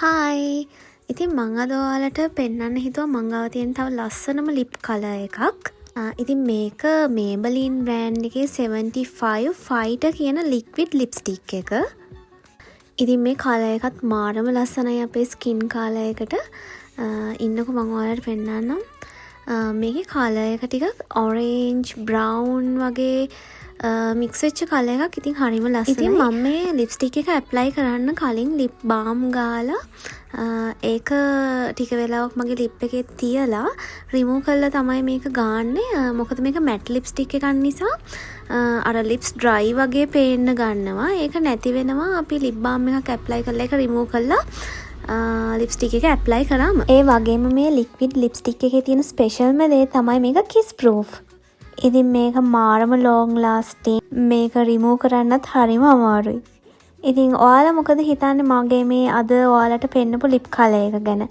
Hi! ඉතින් මං අද ඔයාලට පෙන්නන්න හිතුවා මං ගාව තියෙන තව ලස්සනම ලිප් කලර් එකක්. ඉතින් මේක මේබලින් බ්‍රෑන්ඩ් එකේ 75 ෆයිටර් කියන ලික්විඩ් ලිප්ස්ටික් එක. ඉතින් මේ කලර් එකත් මාරම ලස්සනයි අපේ ස්කින් කලර් එකට. ඉන්නකෝ, මං ඔයාලට පෙන්නන්නම්. මේකේ කලර් එක ටිකක් ඔරේන්ජ් බ්‍රවුන් වගේ මික්ස් වෙච්ච කලර් එකක්. ඉතින් හරිම ලස්සනයි. ඉතින් මම මේ ලිප්ස්ටික් එක ඇප්ලයි කරන්න කලින් ලිප් බාම් ගාලා, ඒක ටික වෙලාවක් මගේ ලිප් එකේ තියලා රිමූව් කරලා තමයි මේක ගාන්නේ. මොකද මේක මැට් ලිප්ස්ටික් එකක් නිසා අර ලිප්ස් ඩ්‍රයි වගේ පේන්න ගන්නවා. ඒක නැති වෙනවා අපි ලිප් බාම් එකක් ඇප්ලයි කරලා ඒක රිමූව් කරලා ලිප්ස්ටික් එක ඇප්ලයි කරාම. ඒ වගේම මේ ලික්විඩ් ලිප්ස්ටික් එකේ තියෙන ස්පෙෂල්ම දේ තමයි මේක කිස් ප්‍රූෆ්. ඉතින් මේක මාරම ලෝං ලාස්ටිං. මේක රිමූව් කරන්නත් හරිම අමාරුයි. ඉතින් ඔයාලා මොකද හිතන්නේ මගේ මේ අද ඔයාලට පෙන්නපු ලිප් කලර් එක ගැන?